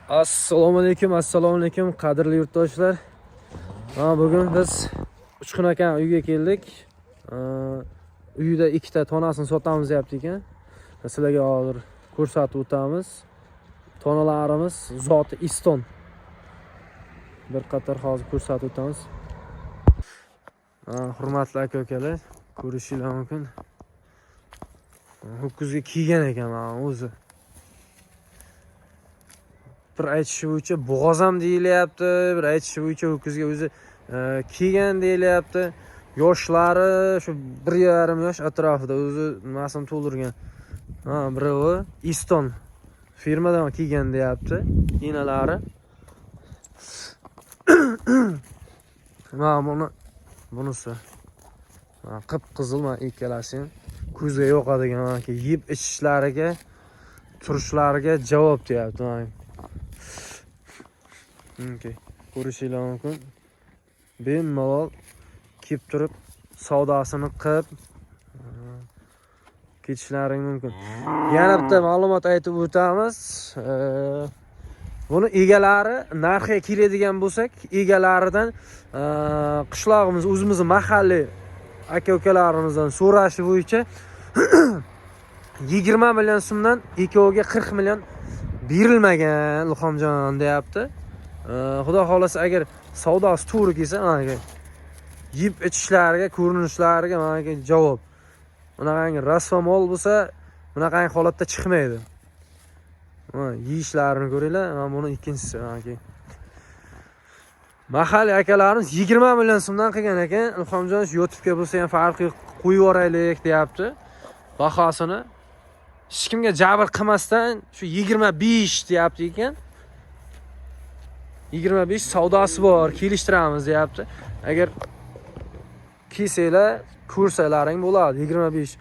Assalomu alaykum, assalomu alaykum, qadrli yurtdoshlar. Ha, bugun biz Uchqun aka uyga keldik. Uyida ikkita tonasini sotamiz deyapti ekan. Sizlarga hozir ko'rsatib o'tamiz. Tonalarimiz zoti Iston. Bir qator hozir ko'rsatib o'tamiz. Ha, hurmatli aka ukalar, ko'rishingiz mumkin. Ho'kizga kiygan ekan mana o'zi. Bir aytishi bo'yicha bo'g'oz ham deyilyapti, bir aytishi bo'yicha ho'kizga o'zi kiygan deyilyapti. Yoshlari shu 1,5 yosh atrofida o'zi nimasini to'ldirgan. Ha, birovi Iston firmadan kiygan deyapti enalari. Mana buni bunisi. Mana qip-qizil, mana ikkalasi ham ko'zga yoqadigan, mana yeb ichishlariga, turishlariga javob deyapti mana. Okay. Ko'rishinglar mumkin. Bemalol kelib turib savdosini qilib ketishlaring mumkin. Yana bitta ma'lumot aytib o'tamiz. Buni egalari narxiga keladigan bo'lsak, egalaridan qishlog'imiz o'zimizni mahalliy aka ukalarimizdan so'rashi bo'yicha 20 million so'mdan ikkoviga 40 million berilmagan Ilhomjon deyapti. Xudo xohlasa, agar savdosi to'g'ri kelsa, mana yeb ichishlariga, ko'rinishlariga mana javob. Bunaqangi rasvo mol bo'lsa, bunaqangi holatda chiqmaydi. Mana yeyishlarini ko'ringlar, mana buni ikkinchisi mana. Mahalliy akalarimiz 20 million so'mdan qilgan ekan. Ilhomjon shu yotibga bo'lsa ham farqi yo'q, qo'yib yuboraylik deyapti. Bahosini hech kimga jabr qilmasdan shu 25 deyapti ekan. 25 savdosi bor, kelishtiramiz deyapti. Agar kelsanglar, ko'rsalaring bo'ladi 25.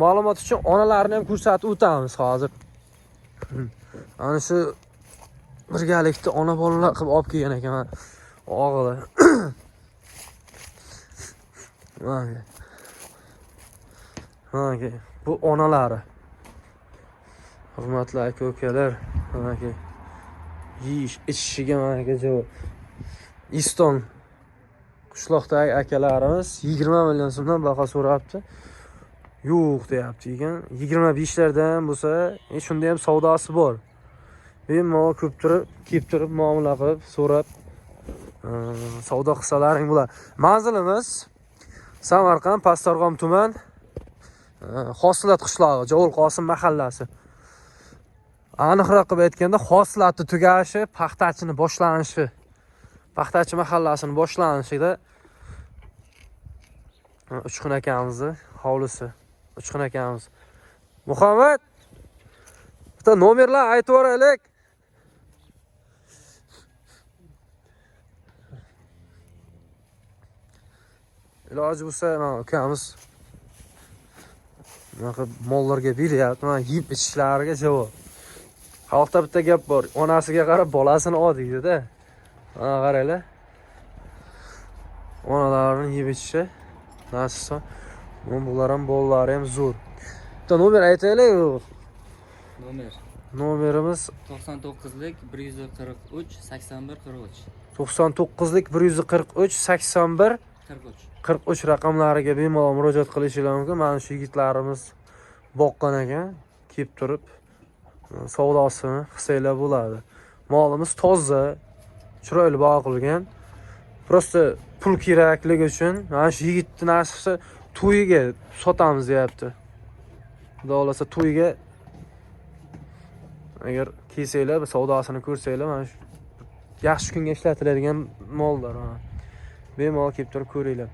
Ma'lumot uchun onalarni ham ko'rsatib o'tamiz hozir. Ana shu birgalikda ona bolalar qilib olib kelgan ekan o'g'li. Mana. Mana bu onalari. Hurmatli aka ukalar, mana yeyish ichishiga mana javob. Iston qishloqdagi akalarimiz 20 million so'mdan baho so'rabdi. Yo'q deyapti ekan. 25 lardan bo'lsa, shunda ham savdosi bor. Bemalol ko'p turib, kelib turib muomala qilib, so'rab savdo qilsalaring bo'ladi. Manzilimiz Samarqand, Pastdarg'om tuman, Hosilat qishlog'i, Javul Qosim mahallasi. Aniqroq qilib aytganda, hosilatni tugashi, paxtachini boshlanishi. Paxtachi mahallasini boshlanishida Uchqun akamizni hovlisi. Uchqun akamiz. Muhammad, bitta nomerlar aytib yuboraylik. Iloji bo'lsa, mana ukamiz bunaqa mollarga beryapti, mana yeb ichishlariga javob. Xalqda bitta gap bor, onasiga qarab bolasini ol deydi-da. Mana qaranglar. Onalarini yeb ichishi nasib. Bular ham bolalari ham zo'r. Bitta nomer aytaylik. Nomer Nomerimiz 99lik 143 81 43. 99lik 143 81 43. 43 raqamlariga bemalol murojaat qilishingiz mumkin. Mana shu yigitlarimiz boqqan ekan, kelib turib savdosini qilsanglar bo'ladi. Molimiz toza, chiroyli boqilgan. Просто pul kerakligi uchun mana shu yigitni nasibsa to'yiga sotamiz deyapti. Xudo xohlasa to'yga agar kelsanglar, savdosini ko'rsanglar, mana shu yaxshi kunga ishlatiladigan mollar mana. Bemalol kelib turib ko'ringlar.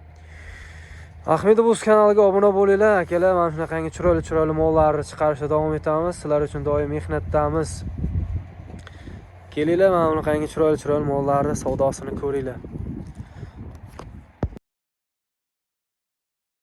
Ahmedov O'z kanaliga obuna bo'linglar, akalar. Mana shunaqangi chiroyli chiroyli mollarni chiqarishda davom etamiz. Sizlar uchun doim mehnatdamiz. Kelinglar, mana bunaqangi chiroyli chiroyli mollarni savdosini ko'ringlar.